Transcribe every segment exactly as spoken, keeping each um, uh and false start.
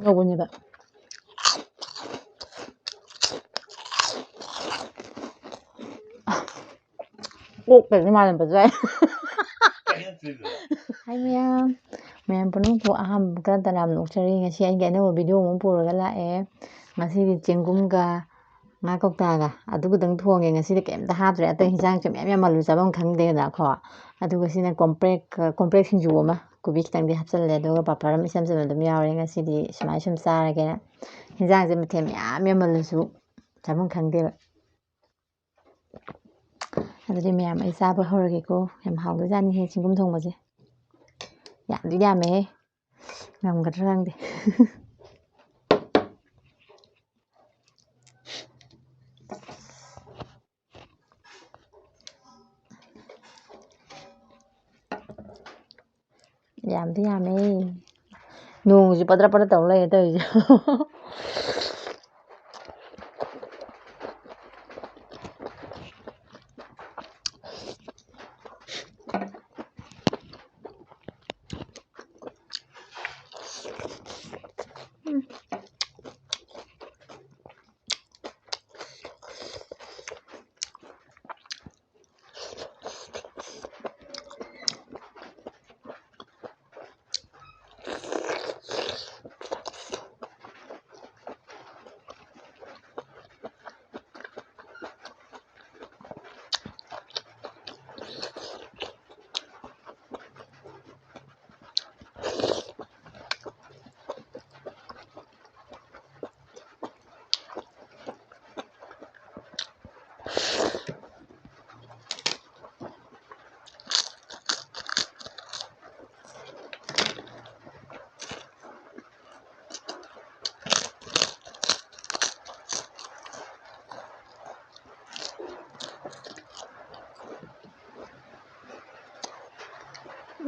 ꯇꯧꯕꯅꯦꯕ꯫ ꯑꯣꯛꯇꯗꯤ ꯃꯥꯜꯂꯝꯕꯁꯨ ꯌꯥꯏ꯫ ꯍꯥꯏ ꯃꯌꯥꯝ, ꯃꯌꯥꯝ ꯄꯨꯝꯅꯃꯛꯄꯨ ꯑꯍꯥꯟꯕꯒ ꯇꯔꯥꯝꯅ ꯑꯣꯛꯆꯔꯤ꯫ ꯉꯁꯤ ꯑꯩꯒꯤ ꯑꯅꯧꯕ ꯚꯤꯗꯤꯑꯣ ꯑꯃ ꯄꯨꯔꯒ ꯂꯥꯛꯑꯦ꯫ ꯉꯁꯤꯗꯤ ꯆꯦꯡꯒꯨꯝꯒ ꯉꯥ ꯀꯧꯇꯥꯒ ꯑꯗꯨ ꯈꯛꯇꯪ ꯊꯣꯡꯉꯦ꯫ ꯉꯁꯤꯗꯤ ꯀꯩꯝꯇ ꯍꯥꯞꯇ꯭ꯔꯦ꯫ ꯑꯇꯩ ꯍꯤꯟꯖꯥꯡꯁꯨ ꯃꯌꯥꯝ ꯌꯥꯝꯃꯜꯂꯨ ꯆꯥꯐꯝ ꯈꯪꯗꯦꯗꯅꯀꯣ꯫ ꯑꯗꯨꯒ ꯁꯤꯅ ꯀꯣꯝꯄ꯭ꯔꯦꯛ, ꯀꯣꯝꯄ꯭ꯔꯦꯛ ꯁꯤꯡꯖꯨ ꯑꯃ, ꯀꯣꯕꯤ ꯈꯤꯇꯪꯗꯤ ꯍꯥꯞꯆꯜꯂꯦ꯫ ꯑꯗꯨꯒ ꯄꯥꯄꯔ ꯑꯃ ꯏꯆꯝ ꯆꯝꯅ ꯑꯗꯨꯝ ꯌꯥꯎꯔꯦ꯫ ꯉꯁꯤꯗꯤ ꯁꯨꯃꯥꯏꯅ ꯁꯨꯝ ꯆꯥꯔꯒꯦꯅ꯫ ꯍꯤꯟꯖꯥꯡꯁꯦ ꯃꯊꯦꯜ ꯃꯌꯥꯝ ꯌꯥꯝꯃꯜꯂꯁꯨ ꯆꯥꯐꯝ ꯈꯪꯗꯦꯕ꯫ ꯑꯗꯨꯗꯤ ꯃꯌꯥꯝ, ꯑꯩ ꯆꯥꯕ ꯍꯧꯔꯒꯦꯀꯣ꯫ ꯌꯥꯝ ꯍꯥꯎꯗꯣꯏꯖꯥꯠꯅꯤꯍꯦ ꯆꯤꯡꯒꯨꯝ ꯊꯣꯡꯕꯁꯦ꯫ ꯌꯥꯝꯗꯤ ꯌꯥꯝꯃꯦꯍꯦ꯫ ꯉꯝꯒꯗ꯭ꯔꯥ ꯈꯪꯗꯦ꯫ ꯌꯥꯝꯗꯤ ꯌꯥꯝꯃꯦ꯫ ꯅꯣꯡꯁꯤ ꯄꯗ꯭ꯔ ꯄꯗ꯭ꯔ ꯇꯧ ꯂꯩꯔꯦ ꯇꯧꯔꯤꯁꯦ꯫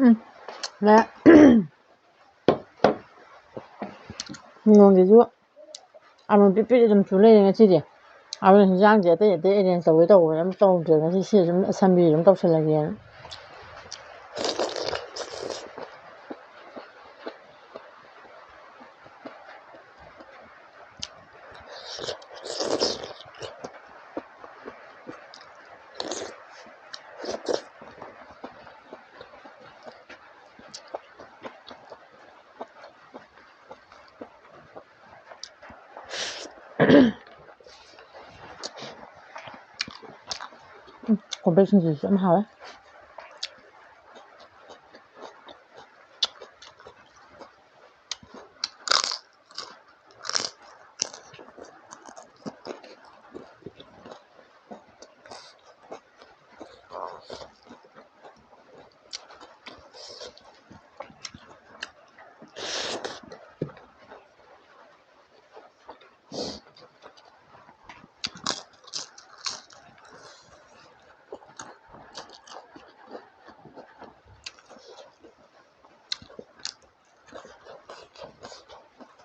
ꯎꯝ꯫ ꯂꯥꯛꯑꯦ꯫ ꯅꯣꯡꯁꯤꯁꯨ ꯑꯃꯨꯛ ꯄꯤꯠ ꯄꯤꯠ ꯑꯗꯨꯝ ꯆꯨ ꯂꯩꯔꯦ ꯉꯁꯤꯗꯤ꯫ ꯑꯗꯨꯅ ꯍꯤꯟꯖꯥꯡꯁꯦ ꯑꯇꯩ ꯑꯇꯩ arrange ꯇꯧꯒꯦ ꯇꯧꯕꯗ ꯑꯗꯨꯝ ꯇꯧꯗ꯭ꯔꯦ꯫ ꯉꯁꯤ ꯁꯤ ꯑꯗꯨꯝ ꯑꯁꯝꯕꯤ ꯑꯗꯨꯝ ꯇꯧꯁꯜꯂꯒꯦꯅ꯫ ꯎꯝ, ꯀꯣꯝꯄ꯭ꯔꯦꯛ ꯁꯤꯡꯖꯨꯁꯨ ꯌꯥꯝ ꯍꯥꯎꯋꯦ꯫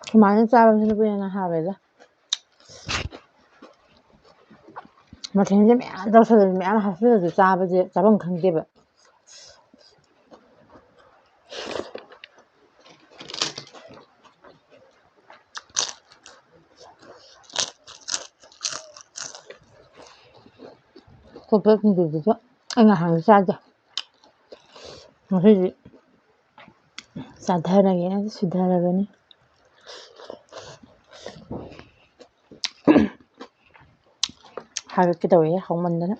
ꯁꯨꯃꯥꯏꯅ ꯆꯥꯕꯁꯤꯅꯕꯨ ꯍꯦꯟꯅ ꯍꯥꯎꯋꯦꯗ꯫ ꯃꯊꯦꯜꯁꯦ ꯃꯌꯥꯝ ꯇꯧꯁꯜꯂꯁꯨ, ꯃꯌꯥꯝ ꯍꯥꯞꯆꯤꯜꯂꯁꯨ ꯆꯥꯕꯁꯦ ꯆꯥꯐꯝ ꯈꯪꯗꯦꯕ꯫ ꯀꯣꯝꯄ꯭ꯔꯦꯛ ꯁꯤꯡꯖꯨꯗꯨꯁꯨ ꯑꯩ ꯉꯍꯥꯟꯁꯨ ꯆꯥꯗꯦ꯫ ꯉꯁꯤꯗꯤ ꯆꯥꯊꯔꯒꯦ, ꯁꯤꯊꯔꯕꯅꯤ꯫ ꯍꯥꯏꯒꯠꯀꯦ ꯇꯧꯋꯦ, ꯍꯥꯎꯃꯟꯗꯅ꯫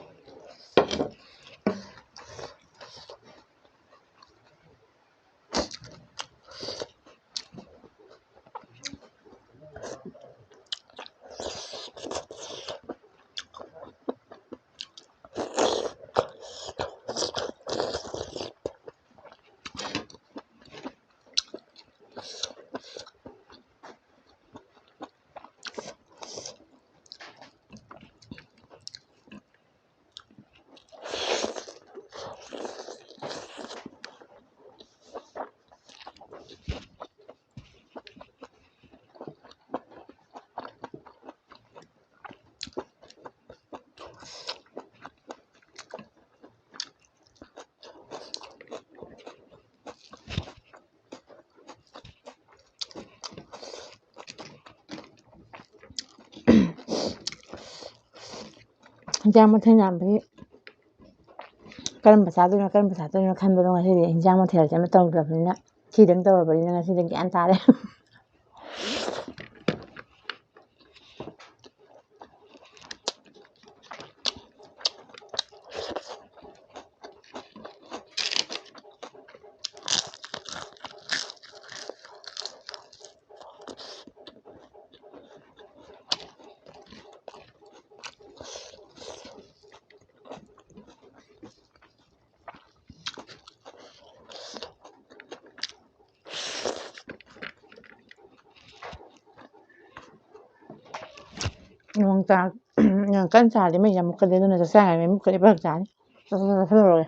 ꯍꯤꯟꯖꯥꯡ ꯃꯊꯦꯜ ꯌꯥꯝꯕꯒꯤ ꯀꯔꯝꯕ ꯆꯥꯗꯣꯏꯅꯣ, ꯀꯔꯝꯕ ꯆꯥꯗꯣꯏꯅꯣ ꯈꯟꯕꯗꯣ ꯉꯁꯤꯗꯤ ꯍꯤꯟꯖꯥꯡ ꯃꯊꯦꯜꯁꯦ ꯑꯃ ꯇꯧꯗ꯭ꯔꯕꯅꯤꯅ, ꯁꯤꯗꯪ ꯇꯧꯔꯕꯅꯤꯅ ꯉꯁꯤꯗꯤ ꯒ꯭ꯌꯥꯟ ꯇꯥꯔꯦ꯫ ꯅꯣꯡ ꯇꯥ-, ꯌꯥꯝ ꯀꯟꯅ ꯇꯥꯔꯗꯤ ꯃꯩꯁꯦ ꯌꯥꯝ ꯃꯨꯠꯀꯜꯂꯦ, ꯑꯗꯨꯅ ꯆꯥꯛ ꯆꯥꯔꯤꯉꯩ ꯃꯩ ꯃꯨꯠꯈ꯭ꯔꯗꯤ ꯐꯔꯛ ꯇꯥꯅꯤ꯫ ꯆꯥꯛ ꯆꯥ ꯆꯥꯁꯤꯜꯂꯨꯔꯒꯦ꯫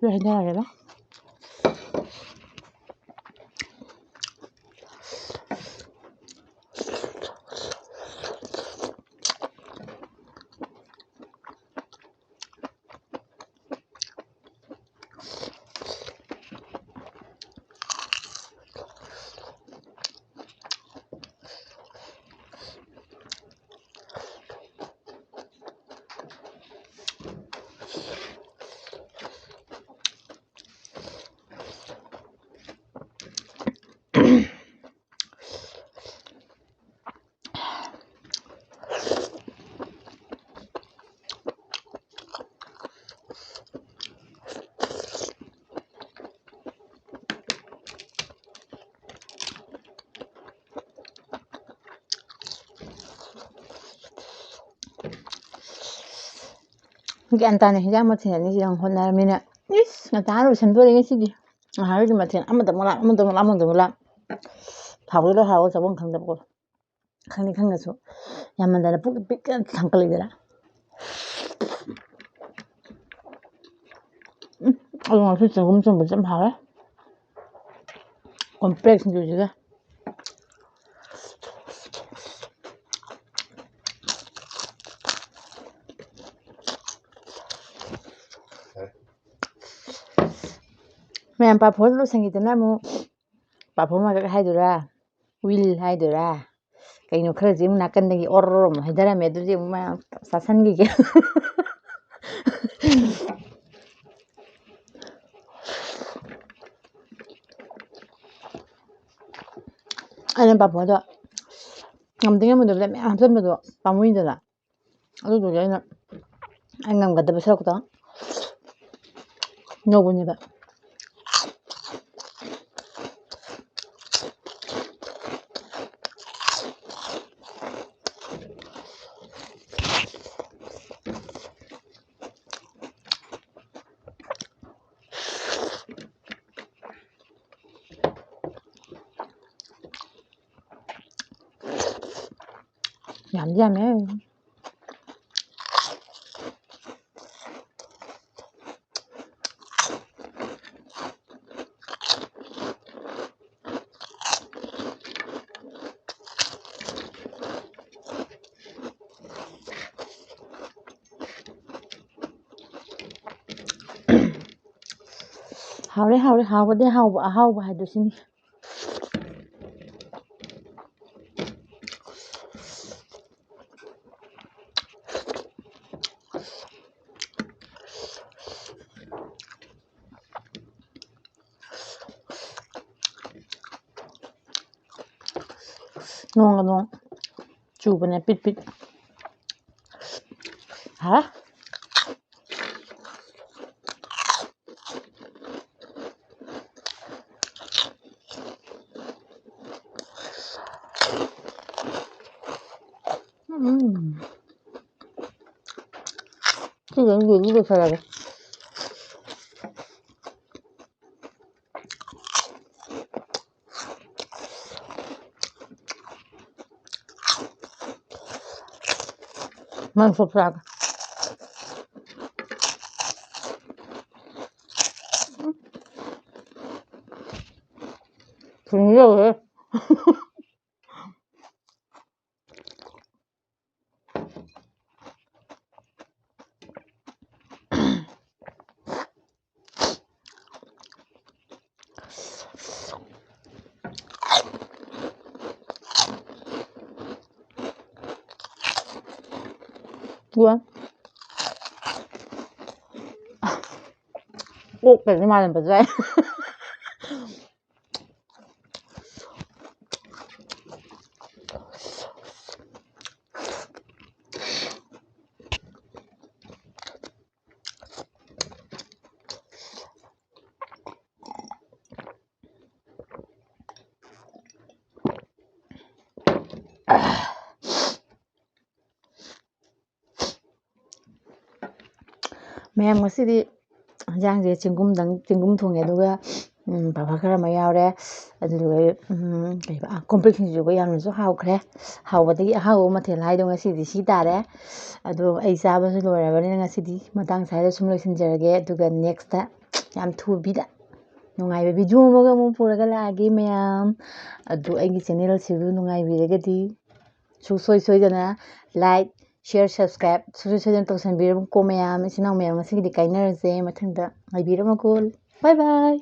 ꯂꯣꯏ ꯍꯩꯊꯔꯒꯦꯗ꯫ ꯒ꯭ꯌꯥꯟ ꯇꯥꯅ ꯍꯤꯟꯖꯥꯡ ꯃꯊꯦꯜ ꯑꯅꯤꯁꯤꯗꯪ ꯍꯣꯠꯅꯔꯃꯤꯅ, ꯏꯁ, ꯉꯟꯇꯥꯅ ꯂꯣꯏꯁꯟꯗꯣꯔꯦ ꯉꯁꯤꯗꯤ꯫ ꯉꯍꯥꯟꯈꯩꯗꯤ ꯃꯊꯦꯜ ꯑꯃꯗ ꯑꯃꯨꯛ ꯂꯥꯝ, ꯑꯃꯗ ꯑꯃꯨꯛ ꯂꯥꯝ, ꯑꯃꯗ ꯑꯃꯨꯛ ꯂꯥꯝ꯫ ꯍꯥꯎꯒꯦꯔꯥ ꯍꯥꯎꯔꯣꯏ ꯆꯥꯐꯝ ꯈꯪꯗꯕꯀꯣ꯫ ꯈꯪꯗꯤ ꯈꯪꯉꯁꯨ ꯌꯥꯝꯃꯟꯗꯅ ꯄꯨꯛ ꯄꯤꯛ ꯊꯟꯒꯠꯂꯛꯏꯗꯅ꯫ ꯎꯝ, ꯑꯗꯣ ꯉꯁꯤ ꯆꯦꯡꯒꯨꯝ ꯆꯨꯝꯕꯁꯦ ꯌꯥꯝ ꯍꯥꯎꯋꯦ꯫ ꯀꯣꯝꯄ꯭ꯔꯦꯛ ꯁꯤꯡꯖꯨꯁꯤꯒ꯫ ꯃꯌꯥꯝ ꯄꯥꯐꯣꯔ ꯂꯣꯏꯁꯟꯈꯤꯗꯅ ꯑꯃꯨꯛ ꯄꯥꯐꯣꯔ ꯃꯀꯛ ꯍꯥꯏꯗꯣꯏꯔꯥ, ꯋꯤꯜ ꯍꯥꯏꯗꯣꯏꯔꯥ, ꯀꯩꯅꯣ ꯈꯔꯁꯦ ꯑꯃꯨꯛ ꯅꯥꯀꯟꯗꯒꯤ ꯑꯣꯔꯣꯔꯣ ꯑꯃꯨꯛ ꯍꯩꯊꯔꯝꯃꯦ꯫ ꯑꯗꯨꯗꯤ ꯑꯃꯨꯛ ꯃꯌꯥꯝ ꯆꯥꯁꯟꯈꯤꯒꯦ꯫ ꯑꯩꯅ ꯄꯥꯐꯣꯔꯗꯣ ꯉꯝꯗꯤ ꯉꯝꯃꯣꯏꯗꯕꯗ ꯃꯌꯥꯝ ꯍꯥꯞꯆꯤꯟꯕꯗꯣ ꯄꯥꯝꯃꯨꯏꯗꯅ꯫ ꯑꯗꯨꯗꯨꯒꯤ ꯑꯩꯅ ꯑꯩ ꯉꯝꯒꯗꯕ ꯁꯔꯨꯛꯇꯣ ꯉꯧꯕꯅꯦꯕ꯫ ꯌꯥꯝꯗꯤ ꯌꯥꯝꯃꯦ꯫ ꯍꯥꯎꯔꯦ, ꯍꯥꯎꯔꯦ, ꯍꯥꯎꯕꯗꯤ ꯍꯥꯎꯕ, ꯑꯍꯥꯎꯕ ꯍꯥꯏꯗꯣ ꯁꯤꯅꯤ꯫ ꯅꯣꯡꯒ ꯅꯣꯡ ꯆꯨꯕꯅꯦ ꯄꯤꯠ ꯄꯤꯠ꯫ ꯍꯥ? ꯎꯝ꯫ ꯁꯤꯗꯪ ꯌꯦꯡꯉꯤ ꯂꯣꯏꯁꯜꯂꯒꯦ꯫ ꯅꯪ ꯁꯨꯞ ꯆꯥꯒꯦ꯫ ꯊꯨꯝ ꯌꯧꯔꯦ꯫ ꯋꯥ꯫ ꯑꯣꯛꯇꯗꯤ ꯃꯥꯜꯂꯝꯕꯁꯨ ꯌꯥꯏ꯫ ꯃꯌꯥꯝ, ꯉꯁꯤꯗꯤ ꯏꯟꯖꯥꯡꯁꯦ ꯆꯦꯡꯒꯨꯝꯗꯪ, ꯆꯦꯡꯒꯨꯝ ꯊꯣꯡꯉꯦ, ꯑꯗꯨꯒ, ꯎꯝ, ꯄꯥꯐꯔ ꯈꯔ ꯑꯃ ꯌꯥꯎꯔꯦ, ꯑꯗꯨꯗꯨꯒ, ꯎꯝ, ꯀꯩꯕ, ꯑꯥ, ꯀꯣꯝꯄ꯭ꯔꯦꯛ ꯁꯤꯡꯖꯨꯒ ꯌꯥꯝꯅꯁꯨ ꯍꯥꯎꯈ꯭ꯔꯦ꯫ ꯍꯥꯎꯕꯗꯒꯤ ꯑꯍꯥꯎꯕ ꯃꯊꯦꯜ ꯍꯥꯏꯗꯣ ꯉꯁꯤꯗꯤ ꯁꯤ ꯇꯥꯔꯦ꯫ ꯑꯗꯣ ꯑꯩ ꯆꯥꯕꯁꯨ ꯂꯣꯏꯔꯕꯅꯤꯅ ꯉꯁꯤꯗꯤ ꯃꯇꯥꯡ ꯁ꯭ꯋꯥꯏꯗ ꯁꯨꯝ ꯂꯣꯏꯁꯤꯟꯖꯔꯒꯦ, ꯑꯗꯨꯒ next ꯌꯥꯝ ꯊꯨꯕꯤꯗ ꯅꯨꯡꯉꯥꯏꯕ video ꯑꯃꯒ ꯑꯃꯨꯛ ꯄꯨꯔꯒ ꯂꯥꯛꯑꯒꯦ ꯃꯌꯥꯝ꯫ ꯑꯗꯨ ꯑꯩꯒꯤ channel ꯁꯤꯕꯨ ꯅꯨꯡꯉꯥꯏꯕꯤꯔꯒꯗꯤ ꯁꯨꯡꯁꯣꯏ ꯁꯣꯏꯗꯅ like, share, subscribe ꯁꯨꯡꯁꯣꯏ ꯁꯣꯏꯗꯅ ꯇꯧꯁꯟꯕꯤꯔꯝꯃꯨꯀꯣ ꯃꯌꯥꯝ, ꯏꯆꯤꯟ ꯏꯅꯥꯎ ꯃꯌꯥꯝ꯫ ꯉꯁꯤꯒꯤꯗꯤ ꯀꯥꯏꯅꯔꯁꯦ, ꯃꯊꯪꯗ ꯉꯥꯏꯕꯤꯔꯝꯃꯨꯀꯣ꯫ Bye bye꯫